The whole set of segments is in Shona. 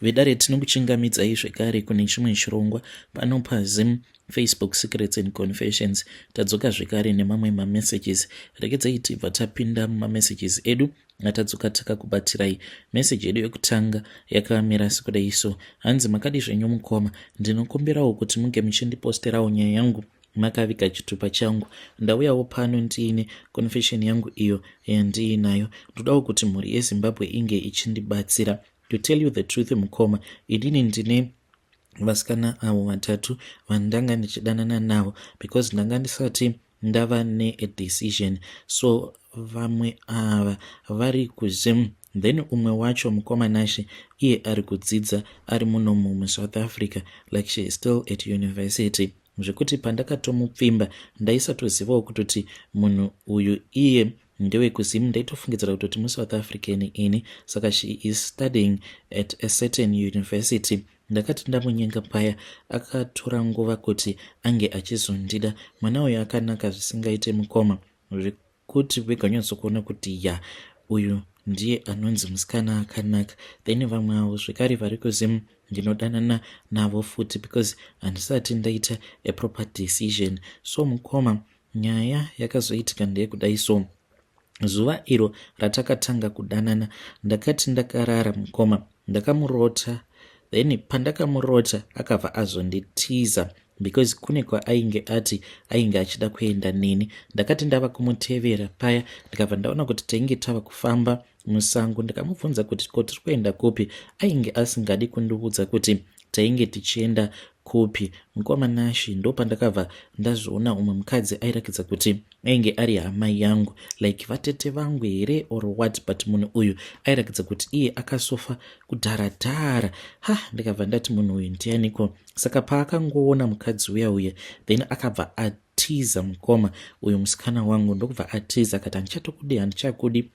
Vedare, tinokuchingamidzai zvekare kune chimwe chirongwa pano paZim Facebook Secrets and Confessions. Tadzoka zvekare nemamwe mamessages. Regedzai tibva tapinda mumamessages edu atadzoka takakubatirai. Meseji yedu yekutanga yakamira sekudai so. Hanzi, "Makadi zvenyu mukoma? Ndinokumbirawo kuti munge muchindiposterawo nyaya yangu makaviga chitupa changu. Ndauyawo pano ndiine confession yangu iyo yandiinayo. Ndodawo kuti mhuri yeZimbabwe inge ichindibatsira. To tell you the truth, mukoma, inini ndine vasikana avo vatatu vandanga ndichidanana navo because ndanga ndisati ndava neadecision. So vamwe ava vari kuZim, then umwe wacho, mukoma Nashe, iye ari kudzidza ari munomu muSouth Africa, like she is still at university, zvekuti pandakatomupfimba ndaisatozivawo kutoti munhu uyu iye ndewekuZim. Ndaitofungidzira kutoti muSouth African ini. Saka she is studying at a certain university. Ndakati ndamunyenga paya, akatora nguva kuti ange achizondida. Mwana uyu akanaka zvisingaite, mukoma, zvekuti veganyatsokuona kuti ya, uyu ndiye anonzi musikana akanaka. Then vamwe avo zvekare vari kuZim ndinodanana navo futi because handisati ndaita a proper decision. So mukoma, nyaya yakazoitika ndeyekudai so. Zuva iro ratakatanga kudanana, ndakati ndakarara, mukoma, ndakamurota. Then pandakamurota akabva azonditiza because kune kwaainge ati ainge achida kuenda neni. Ndakati ndava kumutevera paya, ndikabva ndaona kuti tainge tava kufamba musango. Ndikamubvunza kuti ko tiri kuenda kupi. Ainge asingadi kundiudza kuti tainge tichienda kupi. Mukoma Nashi, ndo pandakabva ndazoona umwe mukadzi airakidza kuti ainge ari hama yangu, like vatete vangu here or what, but munhu uyu airakidza kuti iye akasofa kudharadhara. Ha, ndikabva ndati, "Munhu uyu ndianiko?" Saka paakangoona mukadzi uya uya, then akabva atiza, mukoma, uyu musikana wangu ndokubva atiza, akati, "Handichatokudi, handichakudi."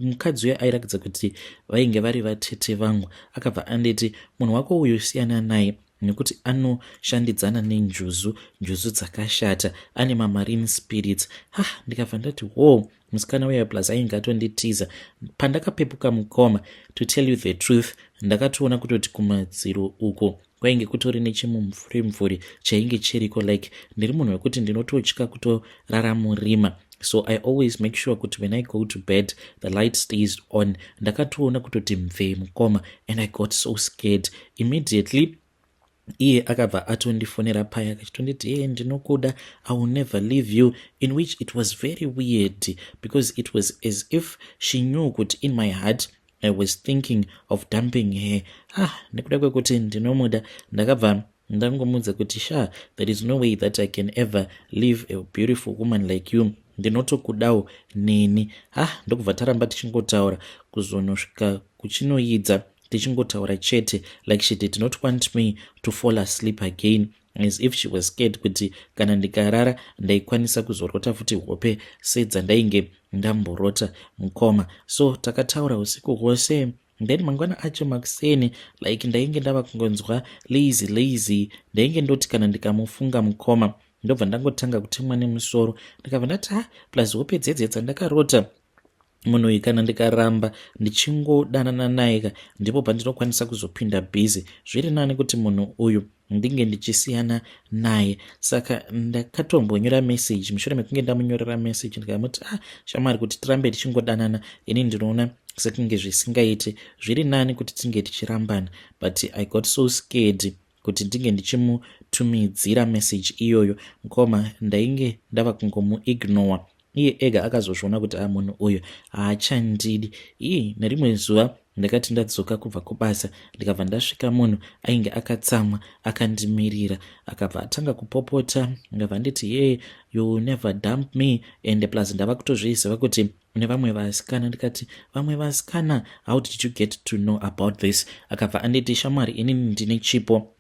Mukadzi uya airakidza kuti vainge vari vatete vangu akabva anditi, "Munhu wako uyu siyana naye nekuti anoshandidzana nenjuzu, njuzu dzakashata, ane mamarine spirits." Ha, ndikabva ndati, "Wo, musikana uya plus ainge atonditiza." Pandakapepuka, mukoma, to tell you the truth, ndakatoona kutoti kumadziro uko kwainge kutori nechimumvuri mvuri chainge chiriko. Like ndiri munhu wekuti ndinototya kutorara murima, so I always make sure kuti when I go to bed the light stays on. Ndakatoona kutoti mvee, mukoma, and I got so scared immediately. Iye akabva atondifonera paya akachitonditi, "Ye, ndinokuda, I will never leave you," in which it was very weird because it was as if she knew kuti in my heart I was thinking of dumping her. Ah, nekuda kwekuti ndinomuda, ndakabva ndangomudza kuti, "Sha, there is no way that I can ever leave a beautiful woman like you. Ndinotokudawo neni." Ah, ndokubva taramba tichingotaura kuzonosvika kuchinoidza, tichingotaura chete, like she did not want me to fall asleep again, as if she was scared kuti kana ndikarara ndaikwanisa kuzorota futi hope sedzandainge ndamborota, mukoma. So takataura usiku hwose. Then mangwana acho makuseni, like ndainge ndava kungonzwa lazy lazy. Ndainge ndoti kana ndikamufunga, mukoma, ndobva ndangotanga kutemwa nemusoro. Ndikabva ndati, "Ha, plus hope dzedze dzandakarota munhu uyu, kana ndikaramba ndichingodanana naye ka, ndipo pandinokwanisa kuzopinda busy. Zviri nani kuti munhu uyu ndinge ndichisiyana naye." Saka ndakatombonyora meseji. Mushure mekunge ndamunyorera meseji, ndikamuti, "Ah, shamwari, kuti tirambe tichingodanana, ini ndinoona sekunge zvisingaiti. Zviri nani kuti tinge tichirambana." But I got so scared kuti ndinge ndichimutumidzira meseji iyoyo. Mukoma, ndainge ndava kungomuignore. Iye ega akazozviona kuti a, munhu uyu haachandidi. Ii, nerimwe zuva ndakati ndadzoka kubva kubasa, ndikabva ndasvika munhu ainge akatsamwa akandimirira. Akabva atanga kupopota, ndikabva nditi, "Ye, you never dump me, and plus ndava kutozviziva kuti une vamwe vasikana." Ndikati, "Vamwe vasikana? How did you get to know about this?" Akabva anditi, "Shamwari, inini ndine chipo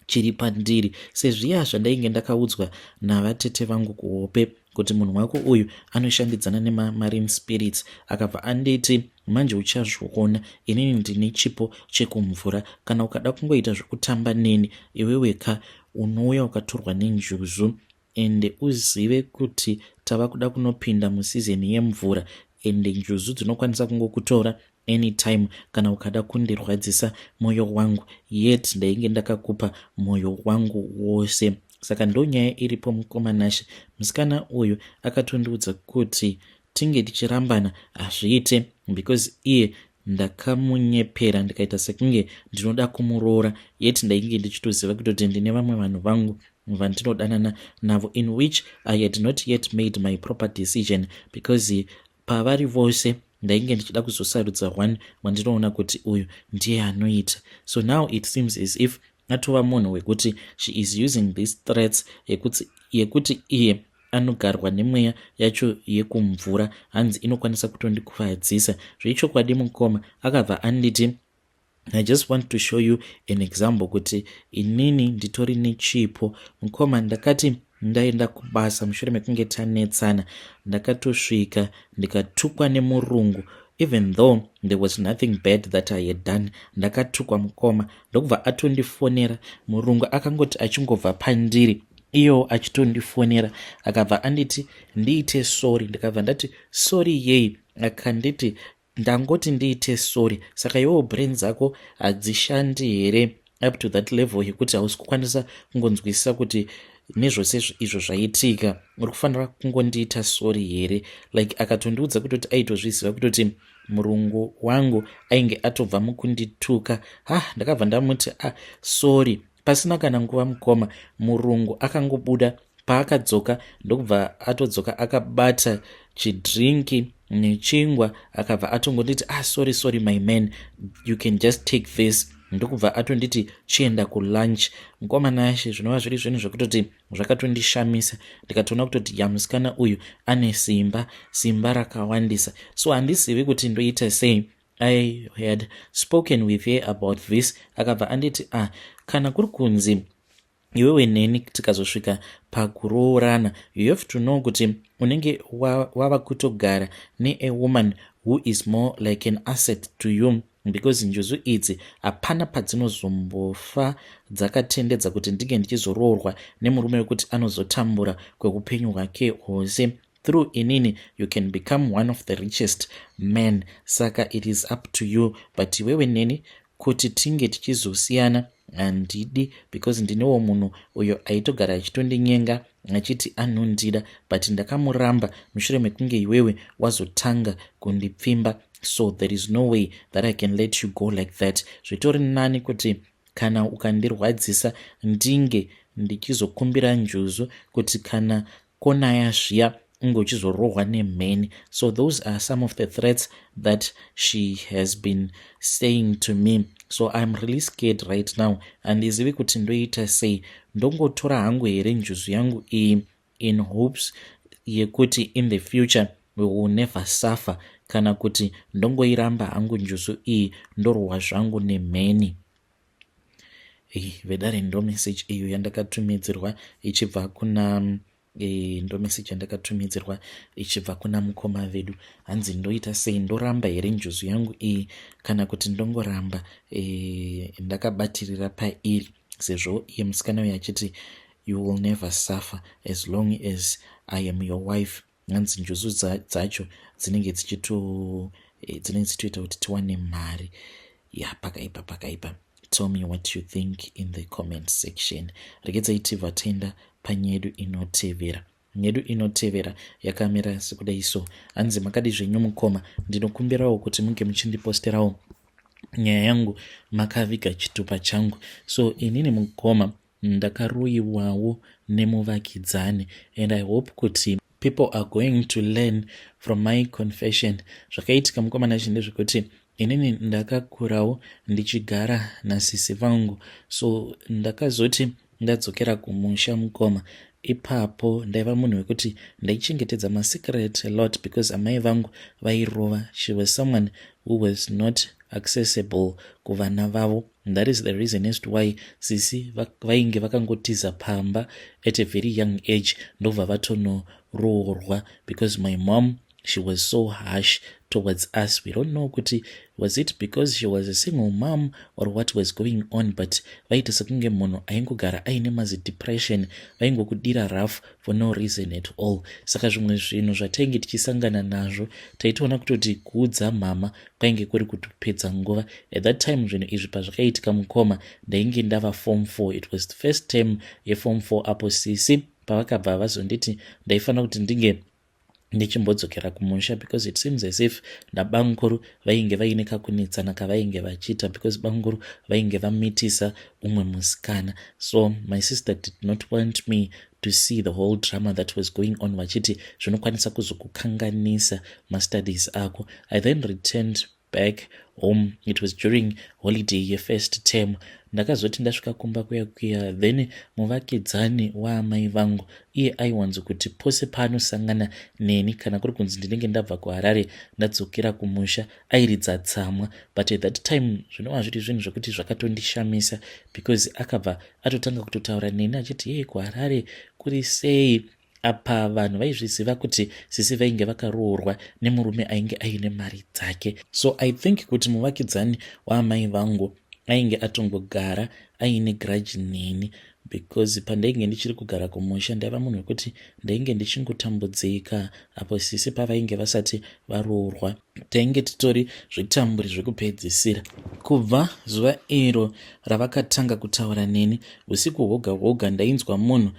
chiri pandiri, sezviya zvandainge ndakaudzwa navatete vangu kuhope kuti munhu wako uyu anoshandidzana nemamarine spirits." Akabva anditi, "Manje uchazviona, inini ndine chipo chekumvura. Kana ukada kungoita zvekutamba neni iweweka, unouya ukatorwa nenjuzu. Ende uzive kuti tava kuda kunopinda musizeni yemvura, ende njuzu dzinokwanisa kungokutora." Anytime kana ukada kundirwadzisa mwoyo wangu, yet ndainge ndakakupa mwoyo wangu wose. Saka ndonyaya iripo, mukoma Nashe. Musikana uyu akatondiudza kuti tinge tichirambana hazviite because iye ndakamunyepera ndikaita sekunge ndinoda kumuroora, yet ndainge ndichitoziva kutoti ndine vamwe vanhu vangu vandinodanana navo, in which I had not yet made my proper decision, because pavari vose ndainge ndichida kuzosarudza one wandinoona kuti uyu ndiye anoita. So now it seems as if atova munhu wekuti she is using these threats yekuti iye anogarwa nemweya yacho yekumvura, hanzi inokwanisa kutondikuvadzisa. Zvechokwadi, mukoma, akabva anditi, "I just want to show you an example kuti inini nditori nechipo." Mukoma, ndakati ndaenda kubasa mushure mekunge tanetsana, ndakatosvika ndikatukwa nemurungu, even though there was nothing bad that I had done. Ndakatukwa, mukoma, ndokubva atondifonera. Murungu akangoti achingobva pandiri iyo achitondifonera, akabva anditi ndiite sorry. Ndikabva ndati, "Sorry yei?" Akanditi, "Ndangoti ndiite sorry. Saka iwewo brain dzako hadzishandi here up to that level yekuti hausi kukwanisa kungonzwisisa kuti nezvose izvo zvaitika uri kufanira kungondiita sorry here?" Like, akatondiudza kutoti aitozviziva kutoti murungu wangu ainge atobva mukundituka. Ha, ndakabva ndamuti, "Ah, sorry." Pasina kana nguva, mukoma, murungu akangobuda. Paakadzoka, ndokubva atodzoka akabata chidrinki nechingwa. Akabva atongonditi, "Ah, sorry, sorry, my man, you can just take this." Ndokubva atonditi chienda kulunch. Mukoma Nashe, zvinova zviri zvinhu zvekutoti zvakatondishamisa. Ndikatoona kutoti ya, musikana uyu ane simba, simba rakawandisa. So handizivi kuti ndoita sei. I had spoken with her about this. Akabva anditi, "Ah, kana kuri kunzi iwewe neni tikazosvika pakuroorana, you have to know kuti unenge wava kutogara nea woman who is more like an asset to you, because njuzu idzi hapana padzinozombofa dzakatendedza kuti ndinge ndichizoroorwa nemurume wekuti anozotambura kweupenyu hwake hwose. Through inini you can become one of the richest men. Saka it is up to you, but iwewe neni kuti tinge tichizosiyana handidi, because ndinewo munhu uyo aitogara achitondinyenga achiti anondida, but ndakamuramba mushure mekunge iwewe wazotanga kundipfimba. So there is no way that I can let you go like that. Zvitori nani kuti kana ukandirwadzisa ndinge ndichizokumbira njuzu kuti kana konaya zviya unge uchizorohwa nemheni." So those are some of the threats that she has been saying to me. So I'm really scared right now. Handizivi kuti ndoita sei. Ndongotora hangu here njuzu yangu iyi in hopes yekuti in the future we will never suffer, kana kuti ndongoiramba hangu njuzu iyi, ndorwa zvangu nemheni? Vedare, ndo message iyo yandakatumidzirwa ichibva kuna ndo message yandakatumidzirwa ichibva kuna mukoma vedu. Hanzi ndoita sei? Ndoramba here njuzu yangu iyi, kana kuti ndongoramba ndakabatirira pairi, sezvo iye musikana uyo achiti, "You will never suffer as long as I am your wife"? Hanzi njuzu dzacho dzinenge dzichito dzinenge dzichitoita kuti tiwane mari ya. Pakaipa, pakaipa. Tell me what you think in the comment section. Regedzai tibva taenda panyedu inotevera. Nyedu inotevera yakamira sekudai so. Hanzi, "Makadi zvenyu, mukoma? Ndinokumbirawo kuti munge muchindiposterawo nyaya yangu makaviga chitupa changu. So inini, mukoma, ndakaroyiwawo nemuvakidzani and I hope kuti people are going to learn from my confession. Zvakaitika, mukoma Nashe, ndezvekuti inini ndakakurawo ndichigara nasisi vangu. So ndakazoti ndadzokera kumusha, mukoma, ipapo ndaiva munhu wekuti ndaichengetedza masecret a lot because amai vangu vairova. She was someone who was not accessible kuvana vavo. That is the reason as to why sisi vainge vakangotiza pamba at a very young age, ndobva vatonoroorwa, because my mom, she was so harsh towards us. We don't know kuti Was it because she was a single mom or what was going on? But vaita sekunge munhu aingogara aine mazidepression, vaingokudira rough for no reason at all. Saka zvimwe zvinhu zvatainge tichisangana nazvo, taitoona kutoti kuudza mama kwainge kuri kutopedza nguva. At that time, zvinhu izvi pazvakaitika, mukoma, ndainge ndava Form 4. It was the first term yeForm 4 apo sisi pavakabva vazonditi ndaifanira kuti ndinge ndichimbodzokera kumusha, because it seems as if nabamukuru vainge vaine kakunetsana kavainge vachiita, because bamukuru vainge vamitisa umwe musikana. So my sister did not want me to see the whole drama that was going on, vachiti zvinokwanisa kuzokukanganisa mastudies ako. I then returned back home. It was during holiday yefirst term. Ndakazoti ndasvika kumba kuya kuya, then muvakidzani waamai vangu, iye aiwanzo kuti pose paanosangana neni, kana kuri kunzi ndinenge ndabva kuHarare ndadzokera kumusha, airidza tsamwa. But at that time zvinova zviri zvinhu zvokuti zvakatondishamisa, because akabva atotanga kutotaura neni achiti, "Yei, kuHarare kuri sei?" Apa vanhu vaizviziva kuti sisi vainge vakaroorwa nemurume ainge aine mari dzake. So I think kuti muvakidzani waamai vangu ainge atongogara aine grudge neni, because pandainge ndichiri kugara kumusha, ndaiva munhu wekuti ndainge ndichingotambudzika. Apo sisi pavainge vasati varoorwa, tainge titori zvitamburi zvekupedzisira. Kubva zuva iro ravakatanga kutaura neni, usiku hwoga hwoga ndainzwa munhu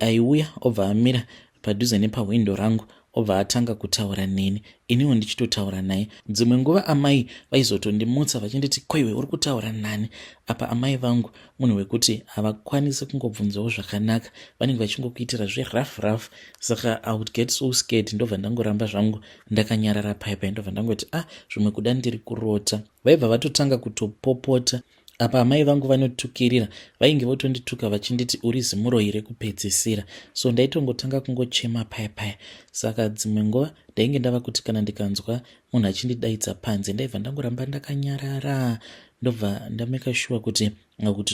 aiuya, obva amira padhuze nepahwindo rangu, obva atanga kutaura neni, iniwo ndichitotaura naye. Dzimwe nguva amai vaizotondimutsa vachinditi, "Koiwe, uri kutaura nani?" Apa amai vangu munhu wekuti havakwanisi kungobvunzawo zvakanaka, vanenge vachingokuitira zverough rough. Saka I would get so scared, ndobva ndangoramba zvangu ndakanyarara paipai, ndobva ndangoti, "Ah, zvimwe kuda ndiri kurota." Vaibva vatotanga kutopopota. Apa amai vangu vanotukirira, vainge votondituka vachinditi, "Uri zimuroyi rekupedzisira." So ndaitongotanga kungochema paya paya. Saka dzimwe nguva ndainge ndava kuti kana ndikanzwa munhu achindidaidza panze, ndaibva ndangoramba ndakanyarara, ndobva ndamake sure kuti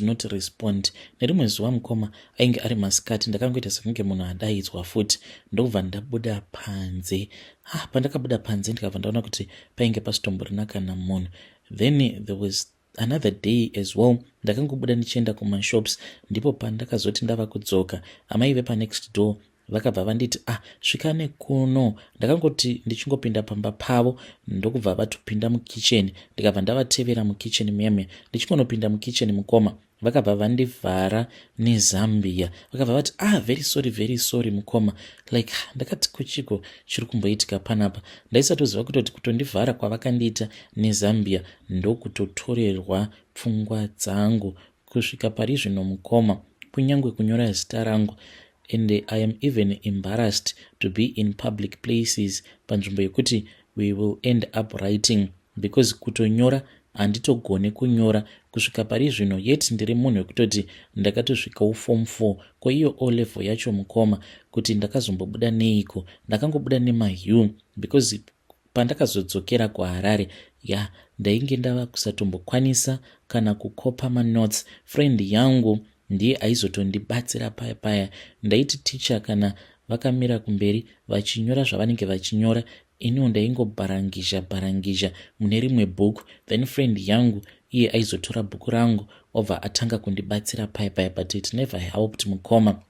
not respond. Nerimwe zuva, mukoma, ainge ari masikati, ndakangoita sekunge munhu adaidzwa futi, ndobva ndabuda panze. Ah, pandakabuda panze, ndikabva ndaona kuti painge pasitomborina kana munhu. Then there was another day as well, ndakangobuda ndichienda kumashops. Ndipo pandakazoti ndava kudzoka, amai vepanext door vakabva vanditi, "Ah, svika nekuno." Ndakangoti ndichingopinda pamba pavo, ndokubva vatopinda mukicheni, ndikabva ndavatevera mukicheni muyemwe. Ndichingonopinda mukicheni, mukoma, vakabva vandivhara nezambia, vakabva vati, "Ah, very sorry, very sorry, mukoma." Like, ndakati, "Kuchiko chiri kumboitika panapa?" Ndaisatoziva kutoti kutondivhara kwavakandiita nezambia ndokutotorerwa pfungwa dzangu. Kusvika pari zvino, mukoma, kunyange kunyora zita rangu, and I am even embarrassed to be in public places, panzvimbo yekuti we will end up writing, because kutonyora handitogone kunyora kusvika pari zvino. Yet ndiri munhu wekutoti ndakatosvikawo Form 4. Ko iyo O level yacho, mukoma, kuti ndakazombobuda neiko? Ndakangobuda nemahu, because pandakazodzokera kuHarare ya, ndainge ndava kusatombokwanisa kana kukopa manotes. Friend yangu ndiye aizotondibatsira paya paya. Ndaiti ticha kana vakamira kumberi vachinyora zvavanenge vachinyora, iniwo ndaingobharangizha bharangizha mune rimwe bhuku, then friend yangu iye aizotora bhuku rangu, obva atanga kundibatsira paya paya. But it never helped, mukoma.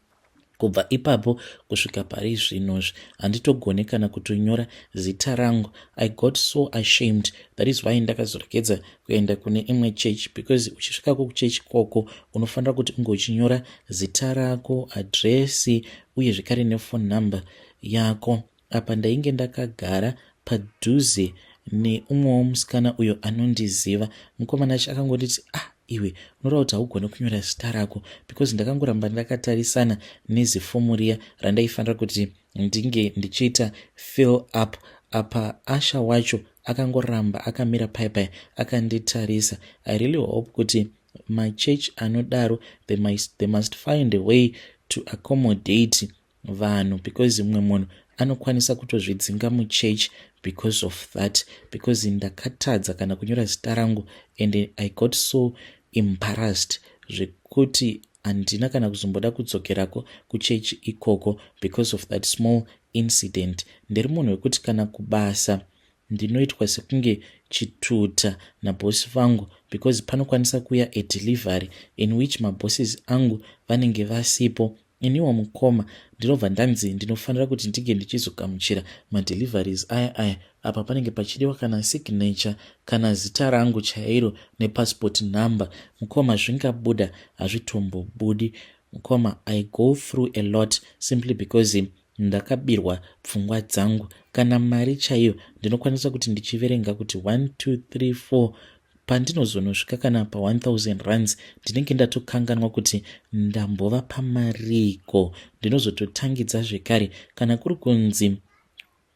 Kubva ipapo kusvika pari zvinozvi, handitogone kana kutonyora zita rangu. I got so ashamed. That is why ndakazoregedza kuenda kune imwe church, because uchisvikako kuchechi koko, unofanira kuti unge uchinyora zita rako, adhiresi, uye zvekare nephone number yako. Apa ndainge ndakagara padhuze neumwewo musikana uyo anondiziva. Mukomana acho akangonditi, "Ah, iwe, unoreva kuti haugoni kunyora zita rako?" Because ndakangoramba ndakatarisana nezifomu riya randaifanira kuti ndinge ndichiita fill up. Apa usher wacho akangoramba akamira paipai akanditarisa. I really hope kuti machurch anodaro, they must find a way to accommodate vanhu, because mumwe munhu anokwanisa kutozvidzinga muchurch because of that, because ndakatadza kana kunyora zita rangu and I got so embarrassed zvekuti handina kana kuzomboda kudzokerako kuchechi ikoko because of that small incident. Ndiri munhu wekuti kana kubasa ndinoitwa sekunge Chituta nabhosi vangu because panokwanisa kuuya a delivery in which mabosses angu vanenge vasipo. Iniwo mukoma ndinobva ndanzi ndinofanira kuti ndinge ndichizogamuchira madeliveries aya aya. Apa panenge pachidiwa kana signature kana zita rangu chairo nepassport number. Mukoma, zvingabuda? Hazvitombobudi, mukoma. I go through a lot simply because ndakabirwa pfungwa dzangu. Kana mari chaiyo ndinokwanisa kuti ndichiverenga kuti 1, 2, 3, 4, pandinozonosvika kana pa1000 rands ndinenge ndatokanganwa kuti ndambova pamariko. Ndinozototangidza zvekare. Kana kuri kunzi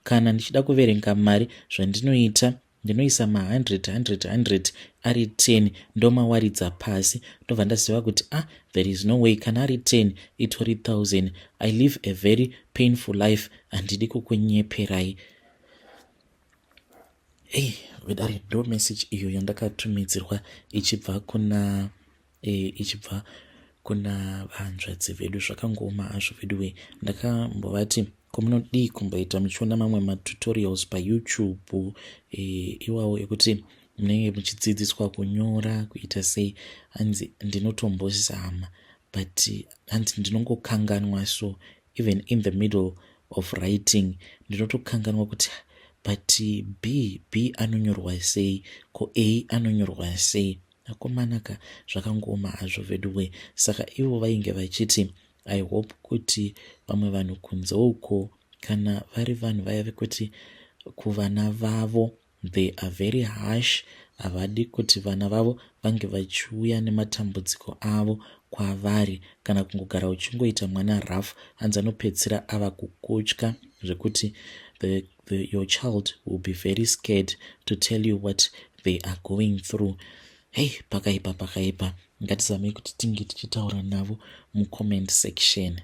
kana ndichida kuverenga mari, zvandinoita, ndinoisa ma100 100 100 ari 10, ndomawaridza pasi, ndobva ndaziva kuti, ah, there is no way, kana ari 10 itori 1000. I live a very painful life, handidi kukunyeperai. Ei vedare, ndo message iyo yandakatumidzirwa ichibva kuna vanzvadzi vedu. Zvakangooma hazvo veduwe. Ndakambovati, komunodii kumboita muchiona mamwe matutorials paYouTube iwawo ekuti munenge muchidzidziswa kunyora, kuita sei? Hanzi ndinotombozama, but hanzi ndinongokanganwa. So even in the middle of writing ndinotokanganwa kuti, but B, B anonyorwa sei? Ko A anonyorwa sei? Akomanaka, zvakangooma hazvo veduwe. Saka ivo vainge vachiti, I hope kuti vamwe vanhu kunze uko, kana vari vanhu vaya vekuti kuvana vavo they are very harsh, havadi kuti vana vavo vange vachiuya nematambudziko avo kwavari, kana kungogara uchingoita mwana rough, hanzi anopedzisira ava kukutya zvekuti your child will be very scared to tell you what they are going through. Hei, pakaipa, pakaipa. Ngatizamei kuti tinge tichitaura navo mucomment section.